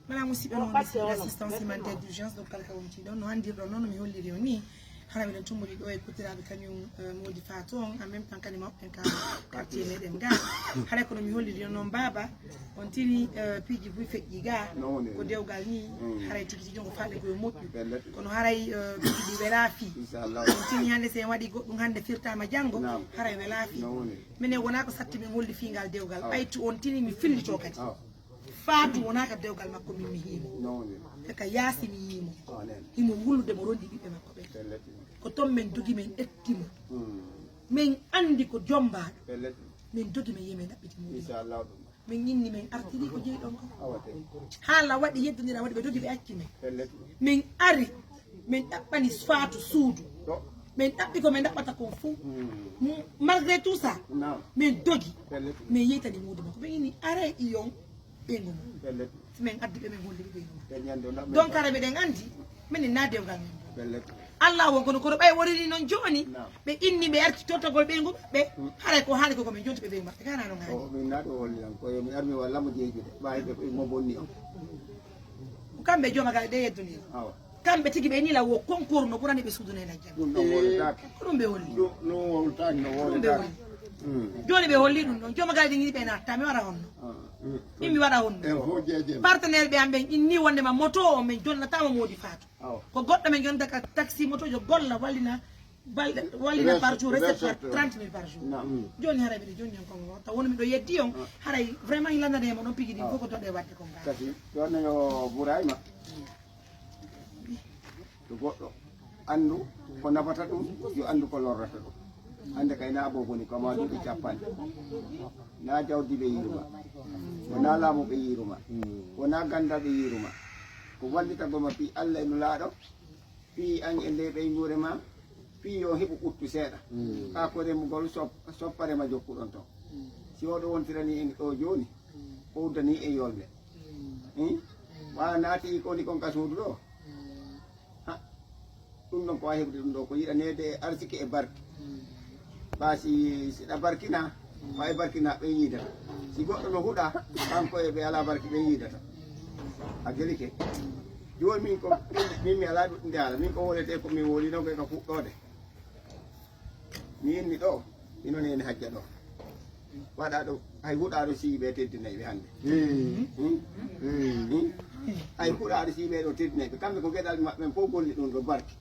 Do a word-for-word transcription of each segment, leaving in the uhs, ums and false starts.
Voilà, musidɓe, noon mi sigi assistance humanitaire d'urgence, donc kala ka wonti ɗon no hanndirɗon noon no mi holliri on ni. Hara miɗen tummbodi ɗo e kottiraaɓe kañum, eh, Mody Fatou on, en même temps kadi mawɓe ɓen ka quartier meɗen ga. Haray kono mi holliri on noon, baaba on tini, eh, piiji buy feƴƴi ga. Ko dewgal ni. Haray tigi tigi on ko faalɗen ko yo moƴƴu. Kono haray, eh, piiji ɗi welaa fii. On tini hannde, so en waɗi goɗɗum hannde firtaama janngo, haray welaa fii. Minen wonaa ko satti min holli fii ngal dewgal. Ɓaytu on tini mi fillitoo kadi. Faatu wonaa ka dewgal makko min mi hiimo. Te ka yaasi mi yiimo. Himo wullude mo rondi ɓiɓɓe makko ɓen. Ko ton min dogi min ƴetti mo. Min anndi ko jommbaaɗo. Min dogi min yehi min ɗaɓɓiti muuɗum. Min inni min artiri ko jeyi ɗon ko. Haala waɗi, yeddondira waɗi, ɓe dogi ɓe acci min. Min ari, min ɗaɓɓani Faatu suudu. Min ɗaɓɓi ko min ɗaɓɓata kon fow. Malgré tout ça, min dogi. Min yeytani muuɗum makko. Min inni aray iyon ɓeyngu mum. Si min addi ɓe, min holli ɓe ɓeyngu mum. Donc hara miɗen anndi, minen na dewgal min. Allah won kono kono ɓay worini noon jooni, ɓe inni ɓe arti tottagol ɓeyngu maɓɓe. Haray ko haali ko ko min jonti ɓe ɓeyngu maɓɓe. Kana noon haali. Min na ɗo holli an ko yo mi armi walla mo jeejude. Ɓay ɓe mo bonni on. Ko kamɓe jooma gal ɗe yeddonii. Kamɓe tigi ɓe nila wo concours no ɓurani ɓe suudu nena jam. Ɗum ɗon wowlataake. Ko ɗum ɓe holli. Ɗum ɗon wowlataake, no wowlataake. Jooni ɓe holli ɗum ɗon. Jooma gal ɗi ngiɗi ɓe natta, mi waɗa honno? Min mi waɗa honno? Partenaire ɓe am ɓen inni wonde ma moto o min jonnata mo Mody Fatou. Ko goɗɗo min jonnata ka taxi moto jo golla wallina, wallina par jour, recette par trente mille par jour. Jooni haray miɗo jonni on kon, taw woni miɗo yeddi on. Haray vraiment i landane mo ɗon piiji ɗin fof ko doɗe waɗde kon ngal. Kasi ɗon yo Burayma. To goɗɗo anndu ko nafata ɗum, yo anndu ko lorrata ɗum. Hannde kay na boobo ni, kama duuɓi capanɗe. Na jawdi ɓe yiiruma. Wona laamu ɓe yiiruma. Wona ganda ɓe yiiruma. Ko wallitagol ma fii Allah e Nulaaɗo, fii an e nde ɓeynguure ma, fii yo heɓu ɓuttu seeɗa. Kaa ko remugol sop-, soppare ma jokkuɗon ton. Si oɗo wontirani en ɗo jooni, o uddani en yolde. Ɓaa naati ko woni kon ka suudu ɗo. Ha, ɗum ɗon ko wawi heɓude ɗum ɗo ko yiɗaneede e arsike e barke. Ɓaa si, si ɗa barkina, ɓaa e barkina ɓe yiidata. Si goɗɗo no huɗa, kanko e ɓe alaa barke ɓe yiidata. A gelike. Jooni min ko, min mi alaa ɗuɗɗunde haala. Min ko wolete ko min woli ɗon ko e ka fuɗɗoode. Mi inni ɗo, ino nene hajja ɗo. Waɗa ɗo, hay huɗa ɗo si ɓe teddinay ɓe hannde. Hmm? Hmm? Hay huɗa ɗo si ɓe ɗo teddinay ɓe. Kamɓe ko geɗal maɓɓe fof golli ɗum ɗo barki.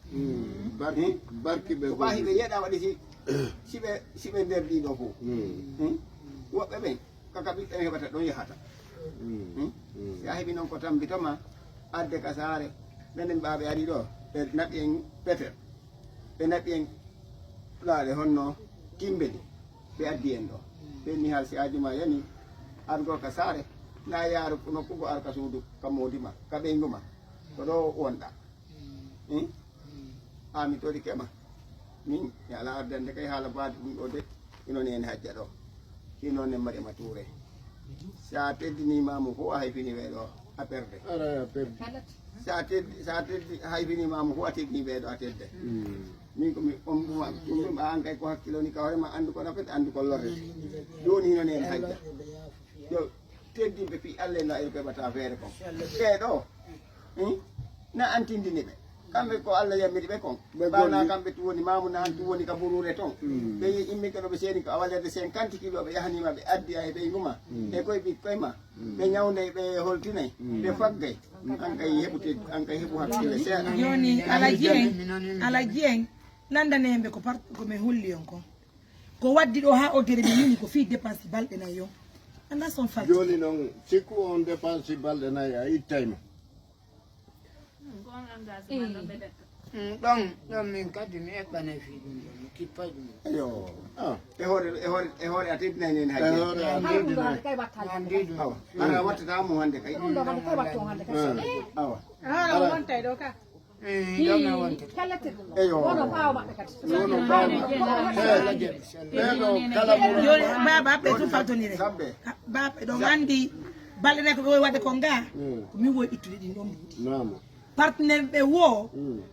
Barki, hmm? Barki ɓe ko ɓaahi ɓe golli. Yeɗa waɗi si, si ɓe, si ɓe nder ɗiɗo fof. Hmm? Woɓɓe ɓen, kaka ɓiɓɓe heɓata ɗon yahata. Hmm? Si a heɓi noon ko tambito ma, adde ka saare, menen ɓaaɓe ari ɗo, ɓe naɓi en petel. Ɓe naɓi en pulaare honno timbe ɗi. Ɓe addi en ɗo. Ɓe ni hal si ajuma yani, argol ka saare, na yaaru nokku go ar ka suudu, ka moodi ma, ka ɓeyngu ma. Ko ɗo wonɗa. Hmm? Haa mi torike ma. Min, mi alaa ardande kay haala baade ɗum ɗo de. Ino nene hajja ɗo. Hino ne Mariama Touré. Si a teddinii maamu fof, a hayfini ɓe ɗo, a perde. Ara a perde. Si a teddi, si a teddi, hayfini maamu fof, a teddinii ɓe ɗo, a tedde. Hmm. Min ko mi ommbuma, ɗum ɗum an kay ko hakkilo ni ka hoore ma, anndu ko nafata, anndu ko lorrete. Jooni hino nene hajja. Yo, teddinɓe fii Allah en no ayru keɓata feere kon. Ɓee ɗo, hmm? Na an tindini ɓe. Kamɓe ko Allah yammiri ɓe kon. Ɓe ɓaana golli. Kamɓe tu woni maamu na an tu woni ka buruure ton. Mm. Ɓe yi immike ɗo ɓe seeni ko awalerde cinquante kilo ɓe yahanima ɓe addi ay ɓe nguma. Mm. E koye ɓikkoye ma. Mm. Ɓe ñawnday, ɓe holtinay, mm, ɓe faggay. Mm. An kay heɓu teddu, an kay heɓu hakkille seeɗa. Jooni Alaji en, Alaji en, landane en ɓe ko par-, ko min holli on kon. Ko waddi ɗo haa oddere min nini ko fii dépense balɗe nayi on. Anda son falti. Jooni noon, sikku on dépense balɗe nayi a ittay mo. Mm, ɗon, ɗon min kadi mi eɓɓanay fii ɗum ɗo, mi kippay ɗum. Eyo. Ah. E hoore, e hoore, e hoore a teddinay nen hay. E hoore a teddinay. Noon ndi ɗum. Awa. Ara wattata mo hannde kay. Ɗum ɗo hannde kay wattu hannde kay. Ah. Awa. Ara wontay ɗo ka. Eh, ɗon na wonta. Eyo. Wono ɓaawo maɓɓe kadi. Wono ɓaawo maɓɓe. Eh, ɓeeɗo kala mo. Yo, baaba, ɓe tun faltonire. Sambe. Baaba, ɗon anndi balɗe nayi ko ɓe wowi waɗde kon ga. Mm. Ko min wowi ittude ɗin ɗon mbuuɗi. Naam. Partenaire ɓe wo,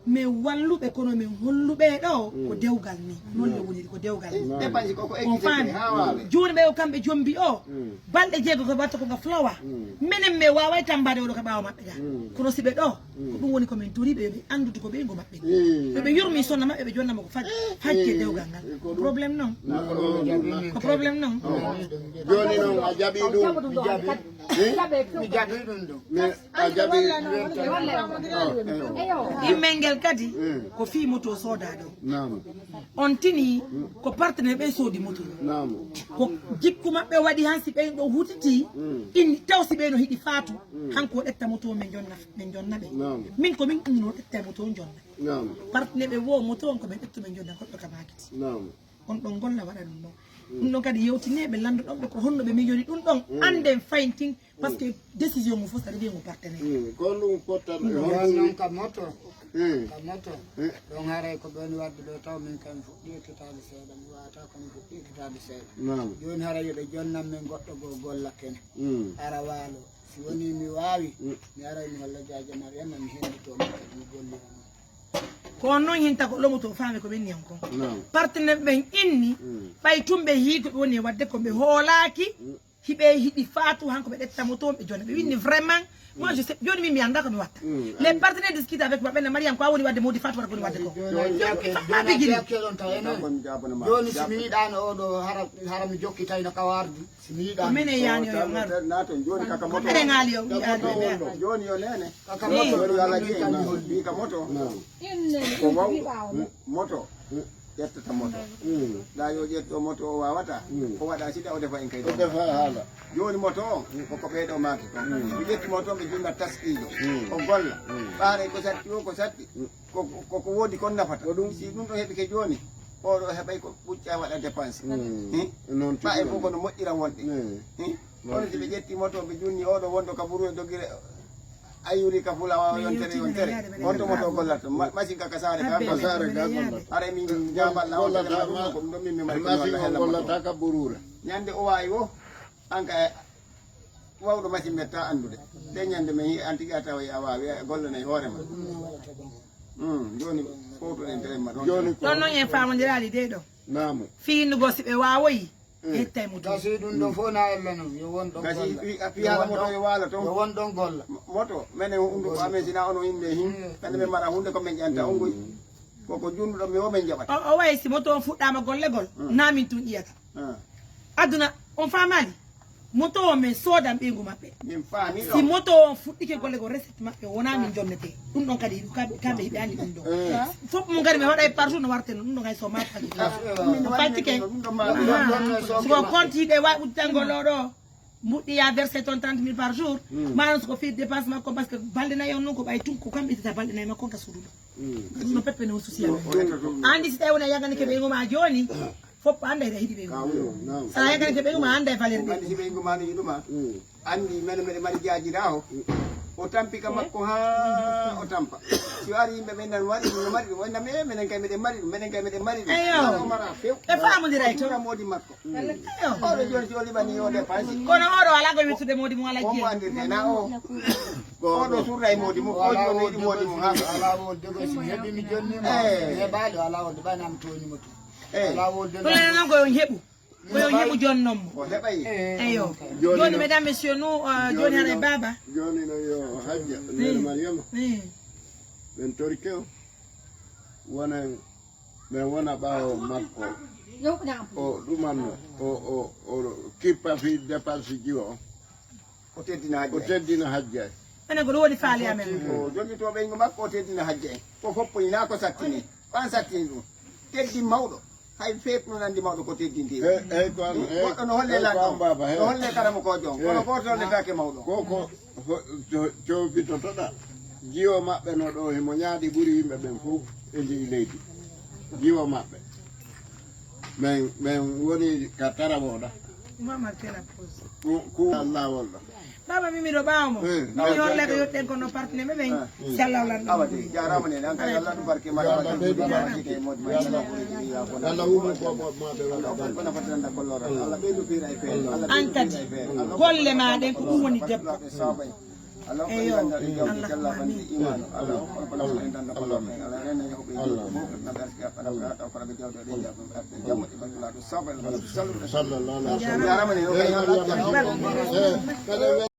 min walluɓe, kono min holluɓe ɗo ko dewgal ni. Non le woniri ko dewgal ni. On faami? Jooni ɓe o kamɓe jombi o, balɗe jeego ko watta ko nga flowa. Menen mi waaway tambaade oɗo ka ɓaawo maɓɓe ga. Kono si ɓe ɗo, ko ɗum woni ko min toriɓe, yo ɓe anndude ko ɓeyngu maɓɓe ni. Yo ɓe yurmi sonna maɓɓe, ɓe jonna mo ko faj-, fajje dewgal ngal. Ko problème non. Ko problème non. Jooni non a jaɓi ɗum. Mi jaɓi ɗum ɗo. Mais a jaɓi. Ɗimmel ngel kadi ko fii moto soodaa ɗo. On tini ko partenaire ɓen soodi moto. Ko jikku maɓɓe waɗi han si ɓen ɗo hutiti, inni taw si ɓe no hiɗi faatu, hanko o ƴetta moto men jonna, men jonna ɓe. Min ko min inni no ƴetta moto jonna. Partenaire ɓe wo moto on ko men ƴettu men jonna goɗɗo ka maakiti. On ɗon golla waɗa ɗum ɗon. Ɗum ɗon kadi yewtineeɓe lanndo ɗon ɓe ko honno ɓe miijori ɗum ɗon. Annden fayin tin, parce que décision mum fof so aɗa wiya ngu partenaire. Ko ɗum pottan e Ɗum noon ka moto. Ka moto. Ɗon haray ko ɓeen wadde ɗo taw min kam fuɗɗi ekkitaade seeɗa, mi waawata kono fuɗɗi ekkitaade seeɗa. Jooni haray yo ɓe jonnan min goɗɗo goo golla kene. Ara waalo. Si wonii mi waawi, mi aray mi holla Jaaja Mariyama mi hennditoo mo kadi mi gollira mo. Ko on noon hinta ko lomoto faami ko ɓenni on kon. Partenaire ɓen inni, ɓay tun ɓe hii ko ɓe woni e waɗde ko ɓe hoolaaki, hiɓe hiɗi faatu han ko ɓe ƴetta moto on ɓe jonna. Ɓe winni vraiment, moi je sais, jooni min mi annda ko mi watta. Les partenaires discutent avec moi, ɓenna Mariam ko a woni waɗde modi faatu wara ko woni waɗde ko. Jooni mi faɓɓa bigini. Jooni si mi yiɗaano oɗo hara, hara mi jokkitayno ka wardi. Si mi yiɗaano. Ko minen yani o yo ngaru. Nato jooni kaka moto. Eɗen ngaali o wiyaade ɓe. Jooni yo nene. Kaka moto. Jooni yo Allah jeyi. Wi ka moto. Ko waw. Moto. Ƴettata moto. Da yo ƴetto moto o wawata. O waɗa sida o defa en kay. O defa hala. Jooni moto on ko ko ɓeeɗo maaki ko. Mi ƴetti moto on ɓe junna taskiijo. O golla. Ɓaare ko satti o ko satti. Ko ko woodi kon nafata. Ko ɗum si ɗum ɗo heɓike jooni, oɗo heɓay ko ɓucca waɗa dépense. Noon tigi. Ɓa e fof kono moƴƴira wonɗe. Kono si ɓe ƴetti moto ɓe junni oɗo wonɗo ka buru e dogire ayuri ka fulawa yontere yontere. Wonto moto gollata. Machine ka ka saare ka gollata. Haray min jaaballa on gollata ko ɗum ɗo min mi mari ko gollata ka burura. Ñande o wawi o. An ka wawɗo machine metta anndude. Nde ñande men hi an tigi a tawa a wawi a gollanay hoore ma. Hmm, joni fowtoɗen tere ma ɗon. Joni ko ɗon noon en famondirali de ɗo. Namu. Fiinugol si ɓe wawoyi. Hettay mo ɗum. Gasi ɗum ɗo fof na ella noon yo won ɗon golla. Gasi wi a fiyaala moto yo waalo toon. Yo won ɗon golla. Moto menen hunde ko amen sina ono yimɓe hin. Kadi men mara hunde ko men ƴanta on goy. Koko junnuɗo mi o men jaɓata. O wayi si moto on fuɗɗama gollegol. Na min tun ƴiyata. Aduna on famali. Moto o men soodan ɓeyngu maɓɓe. Min faami ɗo. Si moto on fuɗɗike golle go recette maɓɓe wona min jonnete. Ɗum ɗon kadi kamɓe kamɓe hiɓe anndi ɗum ɗon. Fof mo ngari mi waɗa e par jour no warte no ɗum ɗon hay so ma faji. Fattike. Siko compte hiɓe wawi udditangol ɗo ɗo. Mbuɗɗi ya verse ton trente mille par jour. Manan siko fi dépense makko parce que balɗe nayi on noon ko ɓay tun ko kamɓe ittata balɗe nayi makko ka suudu ɗo. Ɗum no peppe no social. Andi si tawi wona yagani ke ɓeyngu ma joni. Foppa anda hiɗa hiɗi ɓeyngu ma. Sa yagani ke ɓeyngu ma anda e valeur ɓeyngu ma. Andi si ɓeyngu ma no yiɗuma. Andi mene mene mari jajirawo. O tampi ka makko ha o tampa. Si o ari yimɓe ɓe nan waɗi ɗum no mari ɗum wonna me menen kay meɗen mari ɗum menen kay meɗen mari ɗum. Eyo. O mara few. Ɓe famondiray to. Modi makko. Eyo. Oɗo joni si o liɓani yo dépense. Kono oɗo ala ko wittude modi mo ala jiya. Omo andirde na o. Oɗo surra e modi mo ko joni yiɗi modi mo ha. Ala wodde ko si heɓi mi jonni ma. Heɓali ala wodde ɓayna mi toñi mo tun. Ala wodde. Ɗum enen noon ko yo on heɓu. Ko yo on heɓu jonnom mo. Eyo. Joni mesdames messieurs nous euh, joni hara e baba. Joni no yo hajja nder mariama. Ɓen torike o wona ɓen wona ɓawo makko. O ɗumanno o o o kippa fi dépense ji o. O teddina hajja. O teddina hajja. Enen ko ɗum woni faali amen. O jonnito ɓeyngu makko o teddina hajja en. Ko foppo ina ko sattini. Ko an sattini ɗum. Teddi mawɗo. Hay feet no nandi mawɗo ko teddinti. Eyyi eyyi ko an. Goɗɗo no holle lanɗo. No holle karamo ko jon. Kono goto holletaake mawɗo. Koko cowfitotoɗa jiwo maɓɓe no ɗo himo ñaaɗi ɓuri yimɓe ɓen fof e ndi leydi. Jiwo maɓɓe. Min min woni ka tarawoɗa. Ku lawol ɗo. Baba min miɗo ɓawo mo. Min holle ko yoɗɗen kono partenaire ɓe ɓen. Sella lan. Awa de jarama ne nan kay Allah ɗum barke ma. Allah humo ko mo ma be wala. Allah barke na fatan da kollora. Allah be do fira e fe. An kadi golle ma ɗen ko ɗum woni debbo. Eyo, Allahumma amin. Sallallahu alaihi wasallam.